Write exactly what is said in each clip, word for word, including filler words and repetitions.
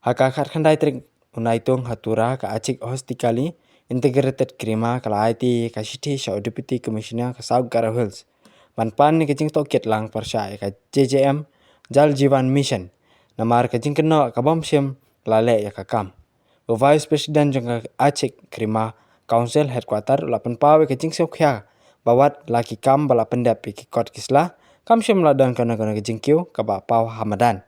Ha ka khatkhyndai tarik u Naitung ha Tura, ka Achik Hostikali Integrated Krima ka la aiti ka shithi sha u Deputy Commissioner ka South Garo Hills ban pan ïa ka jingtohkit lang pyrshah ïa ka J J M Jal Jeevan Mission, namar ka jingkynnoh ka bym shym la leh ïa ka kam. U Vice President jong ka Achik Krima Council Headquarter u la pynpaw ïa ka jingsngewkhia ba wat la ki kam ba la pyndep ïa ki kot ki sla, kam shym la don kano kano ka jingkiew kaba paw ha madan.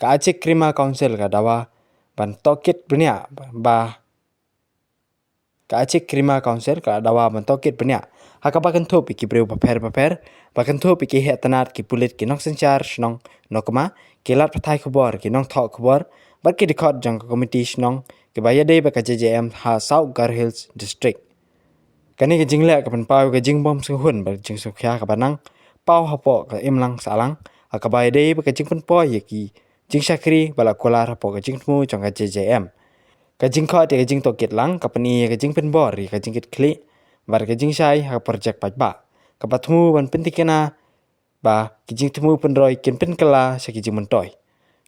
Ka Achik Krima Council ka dawa ban tohkit bniah ba ka Achik Krima Council ka dawa ban tohkit bniah ha kaba kynthup ïa ki briew bapher bapher, ba kynthup ïa ki heh tnat, ki pulit, ki nongsynshar shnong Nokma, ki lad pathai khubor, ki nongthoh khubor bad ki dkhot jong ka komiti shnong kiba ïadei bad ka J J M ha South Garo Hills District. Kane ka jingleh ka pynpaw ïa ka jingbym sngewhun bad jingsngewkhia kaba nang paw hapoh ka imlang sahlang ha kaba ïadei bad ka jingpynpoi ïa ki jingshakri ba la kular hapoh ka jingthmu jong ka J J M. Ka jingkhot ïa ka jingtohkit lang ka pyni ïa ka jingpynbor ïa ka jingkitkhlieh bad ka jingshai ha ka projek paidbah, kaba thmu ban pyntikna ba ki jingthmu pynroi kin pynkylla sha ki jingmyntoi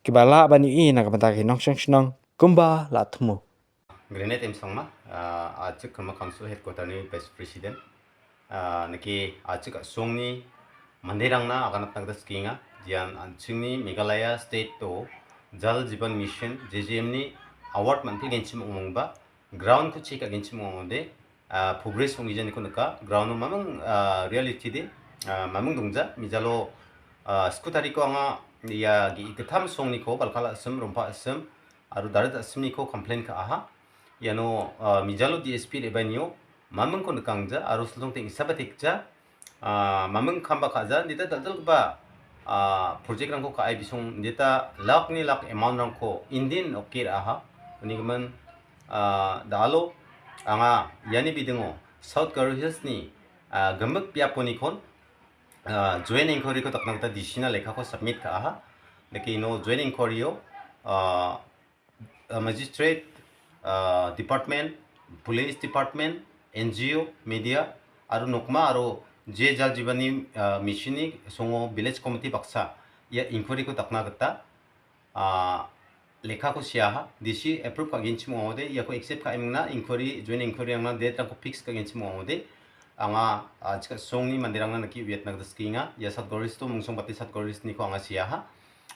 kiba lah ban ïohi na ka bynta ki nongshong shnong kumba la thmu. Grenade Im Sangma, ah, Achik Krima Council Headquarter ni Vice President. Ah, naki Achik Song ni Mandirang na akan atnak das kinga, jian anching ni Meghalaya State to Jal Jeevan Mission, J J M ni award man phi genchim ong ba, ground ko chika genchim ong de, ah, progress ong ijan ko naka, ground mamang, ah, reality de, ah, mamang dongja, mijalo, ah, sekutari ko anga, ya gi ikatham song ni ko, balkala asem, rompa asem, aru darat asem ni ko complain ka aha. Yano, ah, mijalo D S P de banyo, mamang ko nakang ja, aru selong ting isabatik ja, ah, mamang kamba ka ja, nita dal dal ba, ah, project rang ko ka ai bisong, nita lak ni lak amount rang ko, Indian okir aha, ni kemen, ah, dalo, anga, yani bidingo, South Garo Hills ni, ah, gemek pia poni kon, ah, joint inquiry ko takna kita D C na lekha ko submit ka aha, leki no joint inquiry yo, ah, uh, magistrate, uh, department, police department, N G O, media, aru Nokma, aru je Jal Jeevan ni, uh, mission ni songo village committee baksa, ya inquiry ko takna kata, uh, lekha ko siaha, D C approve ka ginchim ong de, ya ko accept ka imna inquiry, joint inquiry angna date rang ko fix ka ginchim ong de, anga, uh, chika song ni Mandirang na naki wet na kata skinga, ya South Garo Hills to mungsong bati South Garo Hills ni ko anga siaha,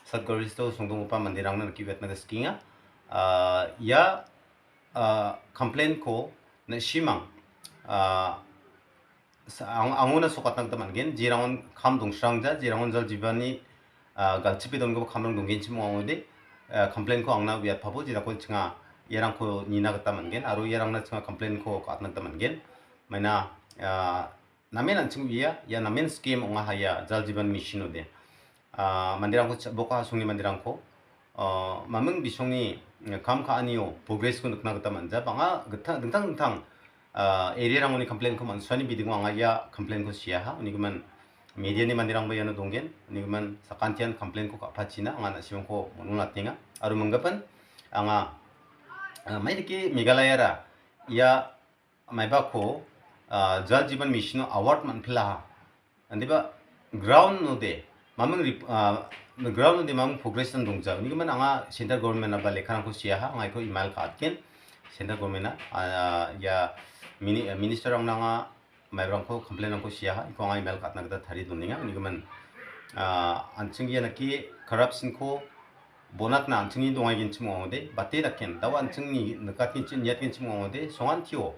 South Garo Hills to songdong upa Mandirang na naki wet na kata skinga, ah, ya, ah, complain ko na shimang, ah, sa-, ang-, anguna sokat nang teman gen, jirangon kam dong srang ja, jirangon Jal Jeevan ni, ah, gal chipi don go kam dong dong gen chimo angode, ah, complain ko angna wiat pabu, jira ko chinga, yarang ko nina kata man gen, aru yarang na chinga complain ko kat nang teman gen, maina, ah, namen anching wia, ya namen scheme onga haya, Jal Jeevan Mission ode. Ah, Mandirang ko cha-, boka sungni Mandirang ko, ah, mamang bisongni, eh, kam ka anio, progress ko nukna kata manja, banga geta-, dengtang dengtang, ah, area rang uni complain ko man, suani bidingo anga ya complain ko siaha, uni keman media ni Mandirang ba yano donggen, uni keman sakantian complain ko ka pachina, anga na siwang ko monuna tinga, aru menggapan, anga, ah, mai deki Meghalaya ra, ya, mai ba ko, ah, Jal Jeevan Mission award man pila ha. Andi ba ground no de, mamang rip-, ah, ground no de mamang progress nang dongja. Ni keman anga central government na ba lekha rang ko siaha, ngai ko email ka atken. Central government na, ah, ya mini-, ah, minister rang nanga, mai rang ko complain rang ko siaha, iko anga email ka atna kata thari dong ninga. Ni keman, ah, anching ya naki corruption ko, bonat na anching ni dongai gin chimo ode, bate daken, dawa anching ni nekat gin chim, niat gin chimo ode, songan tio,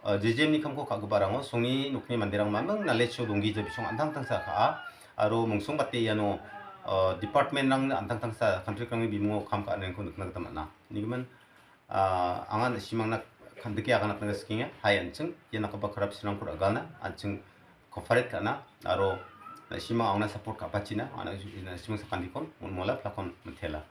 eh, J J M ni kam ko ka gubarang o, songi nukni Mandirang mamang na lecho donggi jabi song antang tang sa ka a, aro mungsong bate yano, eh, department rang antang tang sa country rang bimungo kam ka neng ko nukna kata mana. Ni keman, ah, angan simang nak kan deki akan nak skinga, hai anching, ya nak ba corruption rang ko agal na, anching ko faret ka na, aro na simang angna support ka pachina, ana na simang sakan dikon, mun mola plakon mentela.